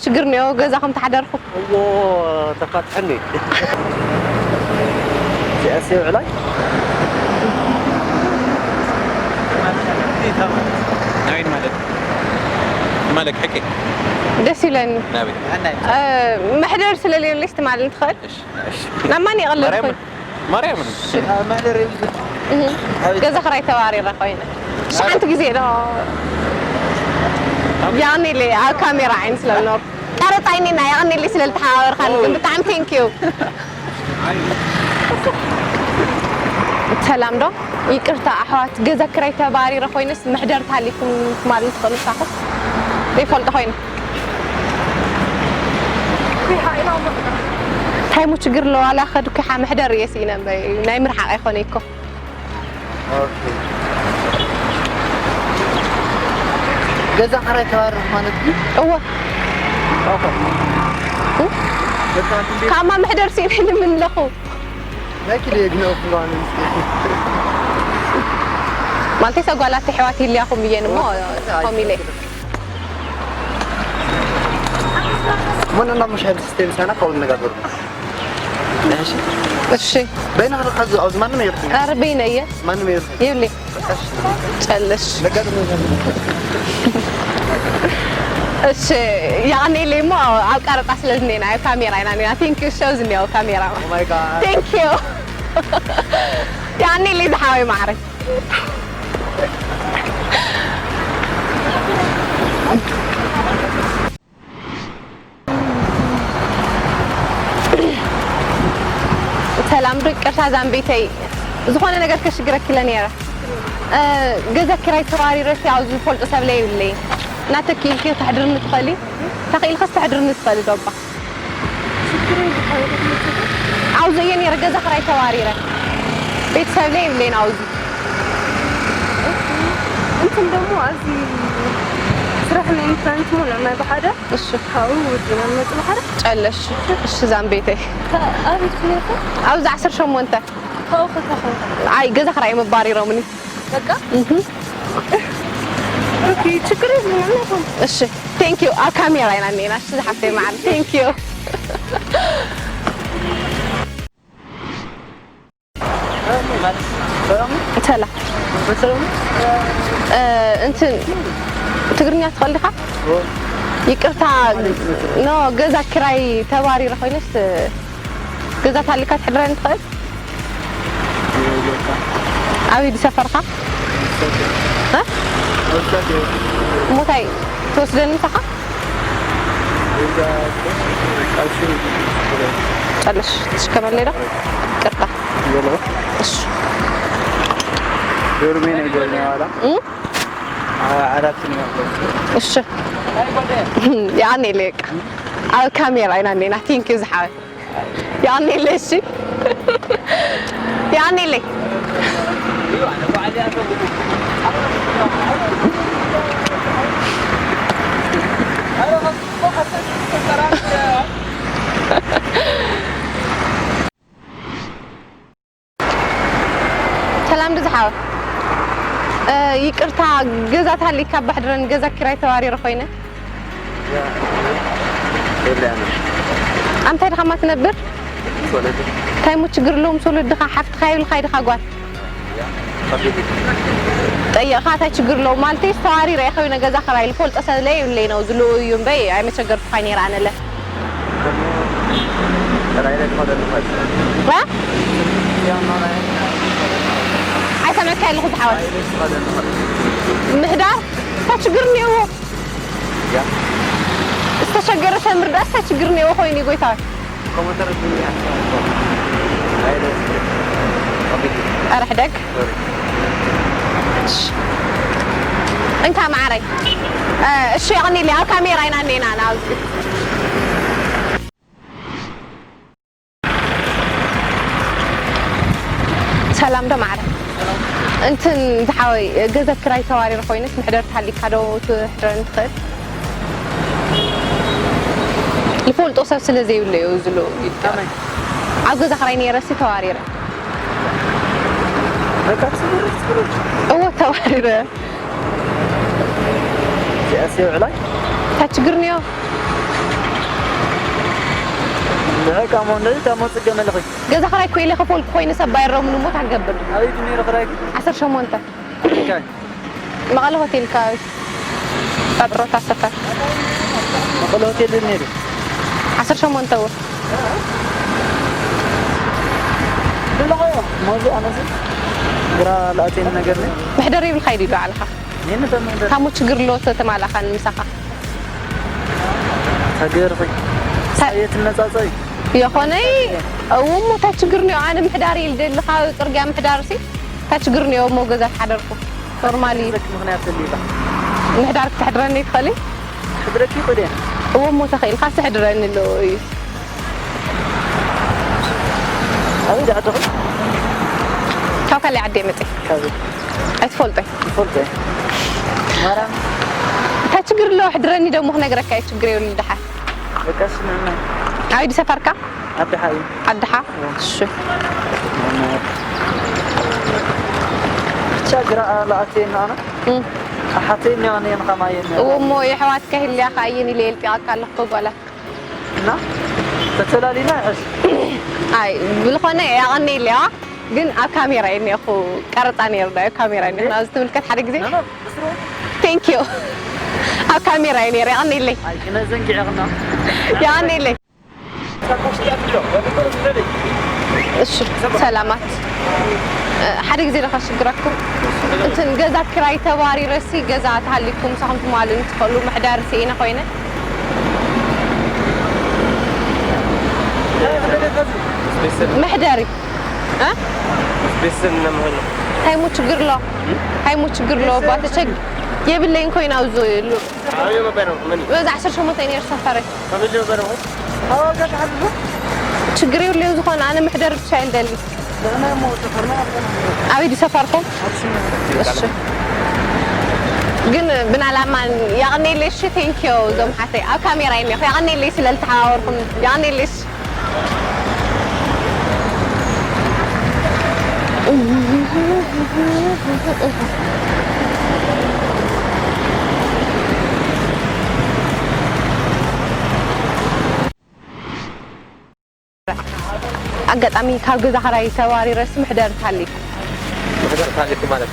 ችግር ነው ገዛኹም ተሓደርኩም። እዎ ተፋትሐኒ። ሲያሲ ውዕላይ ናይን ማለት ማለክ ሕቂ ደስ ይለኒ። ናበይ? መሕደር ስለሌለሽ ትማል እንትኽእል እሺ፣ እሺ። ናብ ማን ይቕልል ማርያምን? ማርያምን? እህ። ገዛ ክራይ ተባሪረ ኮይነ። ሽሓንቲ ግዜ ዶ? ያኔ ለ-፣ ኣብ ካሜራ ዓይን ስለዝነበርኩ። ቀረጻ ዓይኒና የቐኒልይ ስለ ዝተሓባበርካኒ ግን ብጣዕሚ thank you። ሰላም ዶ? ይቅርታ ኣሕዋት፣ ገዛ ክራይ ተባሪረ ኮይነስ መሕደር ታሊኩም ትማል ትኽእሉ ሳኹ ዘይፈልጦ ኮይነ። እንታይ ሞ ችግር ኣለዋ? ዋላ ከድኩ ሓ መሕደር እየ ስኢነ እምበይ፣ ናይ ምርሓቕ ኣይኮነ እኮ። ኦኬ። ገዛ ክራይ ተባርኽ ማለት ግን? እወ። ኦሆ። እ? በቃ እንዴ? ካማ መሕደር ስኢነ ንምንለኹ። ናይ ኪሎ የግነው ፍላን። ማለተይ፣ ሰጓላት ኣሕዋት ይልያኹም እየን እሞ፣ ኣይ፣ ኮም ኢለ። ምን እና መሻል ሲስተም ሳና ከውን ነጋገሩ። እሺ። እሺ። በይና ኸዚ ኣብዚ ማንም የብልኝ። ኧረ በይነ እየ። ማንም የብልኝ። ይብልኝ። ጨልሽ። ነጋገሩ። እሺ፣ ያኔ ሌሞ ኣብ ቀረጻ ስለ ዝኔና፣ ኣብ ካሜራ ኢና ኔና። Thank you፣ ሸው ዝኔው ካሜራ። Oh my God። Thank you። ያኔ ሌ ዝሓወይ ማዕረይ። ሰላም ዶ፣ ይቅርታ ዛምቤተይ፣ ዝኾነ ነገር ከሽግረኪ ኢለ ነይረ። እ፣ ገዛ ኪራይ ተባሪረሲ ኣብዚ ዝፈልጦ ሰብ ለይብለይ። እናተኪኢልኪ ተሕድርኒ ትኽእሊ? ተኽኢልክስ ተሕድርኒ ትኽእሊ ዶ እባ? ኣብዚ እየ ነይረ፣ ገዛ ክራይ ተባሪረ። ቤተሰብ ለይብለይን ኣብዚ። እንትን ደሞ ኣብዚ ስራሕ ናይ ኢንተርኔት ሙሉእ ናይ ብሓደ እሺ። ካብኡ ወዲና ንመጽእ ብሓደ። ጨለሽ። እሺ፣ ዛምቤተይ። ኣቤት ክነተ? ኣብዚ ዓሰርተ ሸሞንተ። ካብኡ ከተኸው። ኣይ፣ ገዛ ክራይ መባሪሮምኒ። በቃ? እህ። ኦኬ፣ ችግር የለም፣ እናይኹም። እሺ፣ thank you። ኣብ ካሜራ ኢና እኒኤና። እሺ፣ ዝሓፍተይ መዓር። Thank you። ሰላም። እ፣ እንትን ትግርኛ ትኽእል ዲኻ? ይቅርታ፣ ኖ፣ ገዛ ኪራይ ተባሪረ ኮይነስ፣ ገዛ ታሊካ ትሕድረኒ ትኽእል? ኣበይ ድዩ ሰፈርካ? እ? እሞ ታይ ትወስደኒ ምሳኻ? ጨልሽ ትሽከመለይ ዶ? ይቅርታ። እሺ። ዶርሜ ነገር ነው ያላ። እ? አ-፣ አራት ነው ያለው። እሺ። ያኔ ሌቅ። ኣብ ካሜራ ኢና ኔና። Thank you ዝሓወይ። ያኔ ሌ፣ እሺ። ያኔ ሌ። ሰላም ዶ ዝሓወ? እ፣ ይቅርታ፣ ገዛ ታሊካ ባሕድረን ገዛ ኪራይ ተዋሪረ ኮይነ። የብለይ ኣነ። ኣንታይ ድኻ ማ ትነብር? ምስ ወለዲ። እንታይ ሞ ችግር ኣለዎ ምስ ወለድኻ? ሓፍትኻ የብልካ ድኻ ጓል? ጠየቕኻ እንታይ ችግር ኣለዎ? ማለተይ ዝተዋሪረ እየ ኮይነ ገዛ ክራይ ልፈልጦ ሰብ ለይ የብለይ ነው ዝልኡ እዩ እምበይ ኣይመቸገርኩ ኳይ ነይረ ኣነለ። እ? ኣይሰምዐካ ኣለኹ ዝሓወይ። ምህዳር እንታይ ችግር እኒአዎ? ዝተሸገረ ሰብ ምርዳእ እንታይ ችግር እኒአዎ ኮይኑ እዩ ጎይታ? ኧረ ሕደግ። እሺ። እንካ መዓረይ። እ፣ እሺ፣ የቐንየለይ። ኣብ ካሜራ ኢና እኒኤና፣ ናብዚ። ሰላም ዶ መዓረይ? እንትን ዝሓወይ፣ ገዛ ክራይ ተዋሪረ ኮይነስ፣ መሕደር ተሃሊካ ዶ ትሕደረኒ ትኽእል? ልፈልጦ ሰብ ስለ ዘይብለዮ ዝሎ። ከመይ? ኣብ ገዛ ክራይ ነይረሲ ተዋሪረ። በቃ ትስብር፣ ትስብር። እወ፣ ተዋሪረ። እዚኣስ የውዕላይ? እንታይ ችግር እኒኦ? ንዕቃ እሞ እንደዚ ካብ መውፅእ ገመልኺ። ገዛ ክራይ እኮ ኢለ ከፈልኩ ኮይኑ ሰብ ባይረሙን እሞ ታገብር። ኣበይ ድዩ ነይሩ ክራይኪ? ዓሰርተ ሸሞንተ። እንታይ? መቐለ ሆቴል ከባቢ። ጣጥሮታ ሰፈር። መቐለ ሆቴል ድዩ ነይሩ? ዓሰርተ ሸሞንተ እውን። ብለኸዮ፣ ሞዚ ኣነዚ ግራ ልኣቴኒ ነገር ነይ። መሕደሪ ይብልካ ኢሉ ዶ ዓለኻ? ይህን ተመንደር። ታሞ ችግር ኣሎ ተተማላኻን ምሳኻ። ተገርኺ። ሳ- ሳየት ነጻጸይ። የኾነይ፣ እዎ እሞ እንታይ ችግር እኒኦ? ኣነ ምሕዳር ኢል ደሊ ካብ ጽርግያ ምሕዳር ሲ፣ እንታይ ችግር እኒኦ? እሞ ገዛ ተሓደርኩ። ኖርማሊ። ዘክ ምኽንያት ደሊላ። ምሕዳር ክትሕድረኒ ትኽእሊ? ክሕድረኪ ይኽእል እየ። እዎ እሞ ተኽኢልካ ስሕድረኒ ኣሎ እዩ። ኣበይ ደኣ ኣለኹ? ካብ ካልእ ዓዲ እየ መፅእ። ካብዚ? ኣይትፈልጦ። ይፈልጦ እየ። ማርያም። እንታይ ችግር ኣለዎ? ሕድረኒ ደሞ ክነግረካ እየ፣ ችግር የብሉ ደሓር። በቃ እሺ፣ ንዕና። ኣበይ ድዩ ሰፈርካ? ዓዲ ሓ እዩ። ዓዲ ሓ? እዎ። እሺ። ንዕና። ብቻ ግራ ለኣተየና ኣነ። እም። ኣሓተየኒ ኣነ የንኻ ማየኒ። እዎ እሞ የሕዋትካ ይህልያኻ እየን ኢለ የልጢቓካ ኣለኹ ጓላ። እና ተተላሊና ይሕሽ። ኣይ፣ ብልኾነ የቐንየለይ፣ ግን ኣብ ካሜራ እየ እኒአኹ፣ ቀረፃ ነይሩ ዶ፣ ኣብ ካሜራ እየ እኒአኹ፣ እንዴ? ናብዚ ትምልከት ሓደ ግዜ። ኖ፣ ኖ፣ ብስሩ። Thank you። ኣብ ካሜራ እየ ነይረ፣ የቐንየለይ። ኣይ፣ ክነ ዘንጊዐ ቕና። የቐንየለይ። እሺ፣ ሰላማት። እ፣ ሓደ ግዜ ዶ ከሽግረኩም? እንትን ገዛ ኪራይ ተባሪረሲ ገዛ ተሃሊኩም ምሳኹም ትማልኡኒ ትኽእሉ፣ መሕደሪ ስኢነ ኮይነ። መሕደሪ፣ እ? ቤተሰብ እናመሃሉ። ታይሙ ችግር ኣሎ። ታይሙ ችግር ኣሎ። ባተቸግ የብለይን ኮይና ኣብዚ ሉ-፣ በዛ ዓሰርተ ሸሞንተ ነይሩ ሰፈረይ። ችግር የብለይን ዝኾነ ኣነ መሕደሪ ብቻ እየ ልደሊ። ኣበይ ድዩ ሰፈርኩም? እሺ። ግን ብናላማ የቐንየለይ እሺ፣ ቴንኪዮ እዞም ሓተይ። ኣብ ካሜራ እየ እኒአኹ። የቐንየለይ ስለ ልተሓባበርኩም። የቐንየለይ እሺ። ኣጋጣሚ ካብ ገዛ ኸራይ ተባሪረስ ምሕደር ታሊኩ። ምሕደር ታሊኩ ማለት?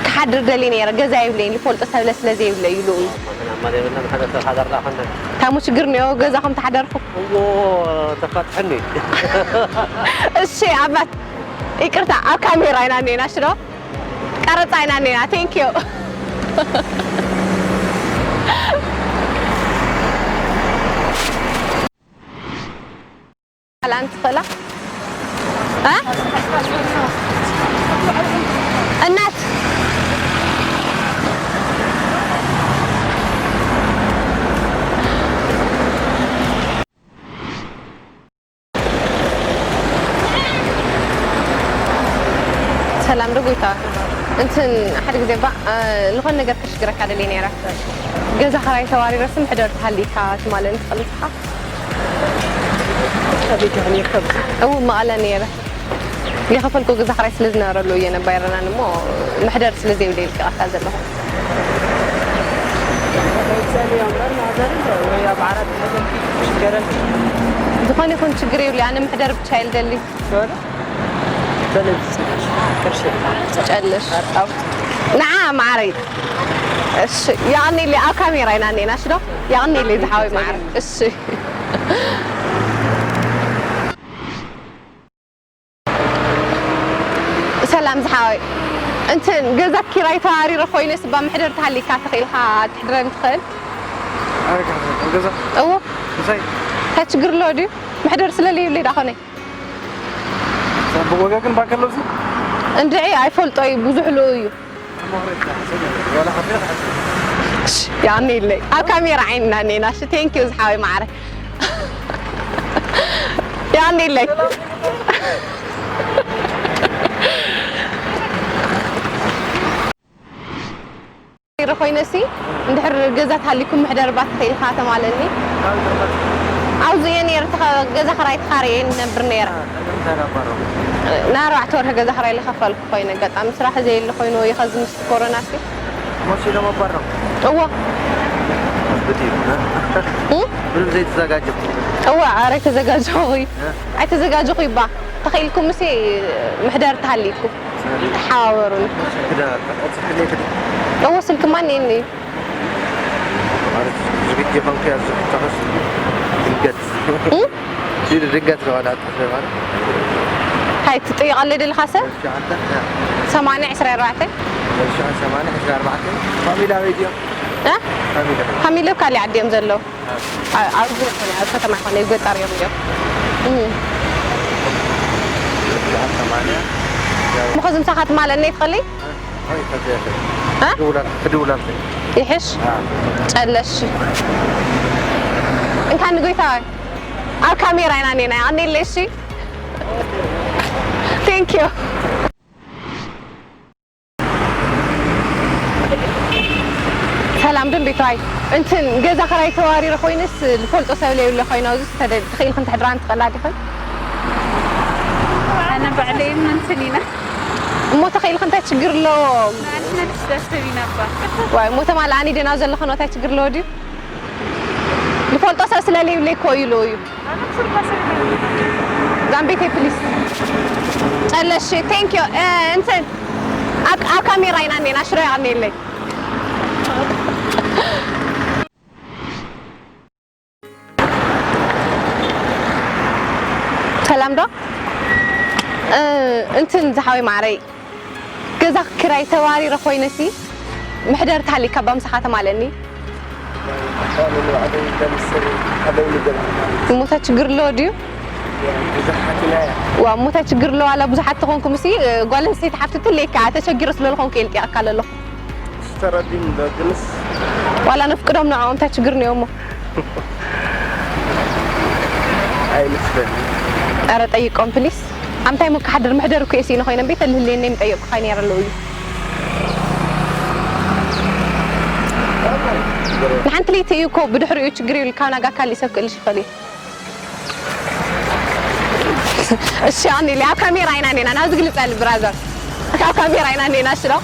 ክሓድር ደልየ ነይረ፣ ገዛ የብለይን፣ ዝፈልጦ ሰብ ስለ ዘይብለይ ኢሉ እዩ። ማለት፣ ማለት፣ ማለት፣ ሓደ ሰብ ሓደር ደኣ ኾንደ። ታሙ ችግር እኒኦ፣ ገዛኹም ተሓደርኩም? እሞ ተፋትሐኒ። እሺ፣ ኣባት፣ ይቅርታ፣ ኣብ ካሜራ ኢና እኒኤና፣ እሺ ዶ? ቀረጻ ኢና እኒኤና። Thank you። ኣላን ትኽእላ? እ? እናት። ሰላም ዶ ጎይታ። እንትን ሓደ ግዜ ባ፣ እ፣ ዝኾነ ነገር ከሽግረካ ደልየ ነይረ። ገዛ ኸራይ ተዋሪረስ ምሕደር ተሃሊካ ትማልን ትኽእል ኢኻ? ኣበይ ትኾን ይርከብ? እው መቐለ ነይረ። የኸፈልኩ ገዛ ኸራይ ስለ ዝነበረሉ እየ ነባይረናን እሞ ምሕደር ስለ ዘይብለ ኢልካ ዘለኹ። መጸሊ እምበር ማዘር ወይ ኣብ ዓራት መዘን ሽገረን። ዝኾነ ይኹን ችግር የብሉ። ኣነ ምሕደር ብቻ እየ ልደሊ። ሶሪ? በለኝ፣ ቅርሺ። ጨልሽ። ኣጣው። ንዓ ማዓረይ። እሺ፣ የቐንየለይ፣ ኣብ ካሜራ ኢና እኒኤና፣ እሺ ዶ? የቐንየለይ ዝሓወይ ማዓረይ። እሺ። ሰላም ዝሓወይ። እንትን ገዛ ኪራይ ተዋሪረ ኮይነ ስባ መሕደር ተሃሊካ ተኽኢልካ ትሕድረን ትኽእል? ኣበይ ክሕድረን? ኣብ ገዛ? እዎ። ምሳይ? እንታይ ችግር ኣለዎ ድዩ? መሕደር ስለ ለይብለይ ዳ ኾነ? ጽቡቕ ዋጋ ግን ባንክ ኣሎ እዚ? እንድዒ ኣይፈልጦ እዩ፣ ብዙሕ ልኡ እዩ። እሺ፣ የቐንየለይ። ኣብ ካሜራ ዓይንና እኔና። እሺ፣ ቴንኪዩ ዝሓወይ ማዕረ። የቐንየለይ። ረ ኮይነሲ እንድሕር ገዛ ተሃሊኩም መሕደሪ ባት ተኽኢልካ ተማለኒ። ኣብዚ እየ ነይረ፣ ተኸ-፣ ገዛ ኽራይ ተኻርየ እየ ንነብር ነይረ። ናይ ኣርባዕተ ወርሒ ገዛ ኽራይ ዝኸፈልኩ ኮይነ፣ ኣጋጣሚ ስራሕ ዘየለ ኮይኑ ወይ ኸዚ ምስ ኮሮና ሲ። ሞት ኢሎም ኣባሮም? እዎ። ምንም ዘይተዘጋጀኹ። እዋ፣ ኧረ ኣይተዘጋጀኹ። ኣይተዘጋጀኹ ይባ። ተኽኢልኩም ምሴ ምሕደር ተሃሊኩም። ተሓባበሩኒ። እዎ፣ ስልክማ እኔኒ። ማለት ዝግጅ ኾንክ ያዝኩ ተኸስ ድንገት። እም? ሲል ድንገት ነው አላጠፈ ማለት። ታይ ትጥይቕ ኣሎ ደለኻ ሰብ? እሺ፣ አንተ፣ ያ። ሰማንያ ዕስራ ኣርባዕተ። እሺ፣ ሰማንያ ዕስራ ኣርባዕተ። ፋሚላ ሬድዮ። እ? ፋሚላ። ፋሚላ ኣብ ካሊእ ዓዲ እዮም ዘለዉ። አ-፣ ኣብዚ ዝኾነ፣ ኣብ ከተማ ይኾነ፣ ኣብ ገጠር እዮም እዮም። እህ። እሺ፣ ሰማንያ። እሞ ከዚ ምሳኻ ትማለኒ ትኽእሊ? ኣይ፣ ከዚ ያለ። እ? ክድውላል-፣ ክድውላል። ይሕሽ? አ። ጨለሽ። እንካ ንጎይታ ኣብ ካሜራ ኢና ኔና፣ ኣኔለ፣ እሺ? Thank you። ሰላም ደም ቤትዋይ። እንትን ገዛ ክራይ ተዋሪረ ኮይንስ ዝፈልጦ ሰብ ለይብለ ኮይና፣ እዚ ተደ-፣ ተኽኢልክን ትሕድራን ትኽእላ ዲኽን? ኣነ ባዕለይ እንትን ኢና። እሞ ተኽኢልክን እንታይ ችግር ኣለዎ? ንዓና ደስ ደስ ሰብ ኢና እባ። ዋይ፣ እሞ ተማልኣኒ ደና ዘለኽን እንታይ ችግር ኣለዎ ድዩ? ዝፈልጦ ሰብ ስለለይብለይ እኮ ኢሉ እዩ። ዛምቤቴ ፕሊስ። ጨለሽ፣ thank you። እ፣ እንትን፣ ኣብ፣ ኣብ ካሜራ ኢና እኔና፣ ሽሮ ያኔለይ። ሰላም ዶ? እ፣ እንትን ዝሓወይ ማዕረይ። ገዛ ክራይ ተዋሪረ ኮይነሲ፣ ምሕደር ተሃሊካ እባ ምሳኻ ተማለኒ። እሞ እንታይ ችግር ኣለዎ ድዩ? ብዙሓት ኢና። ዋ፣ እሞ እንታይ ችግር ኣለዎ? ዋላ ብዙሓት ተኾንኩም ሲ፣ ጓል ኣንስተይቲ ሓፍቲ ትለይካ፣ ተቸጊረ ስለ ዝኾንኩ እየ ልጢቐካ ዘለኹ። ተረዲም ዶ ግንስ? ዋላ ነፍቅዶም ንዕኦም እንታይ ችግር እኒኦሞ? ኣይመስለኒ። ኧረ ጠይቆም ፕሊስ። ኣምታይ ሞ ክሓድር ምሕደር እኮ እየ ስኢነ ኮይነ ቤት ልህልየኒ ምጠየቅኩኻ ነይረ ኣለዉ እዩ። ንሓንቲ ለይቲ እዩ እኮ ብድሕሪኡ ችግር ይብልካ ናጋ ካሊእ ሰብ ክእልሽ ይኽእል እዩ። እሺ፣ ኣኒ፣ ኣብ ካሜራ ኢና ኔና፣ ናብዚ ግልጸል ብራዘር። ኣብ ካሜራ ኢና ኔና፣ እሺ ዶ?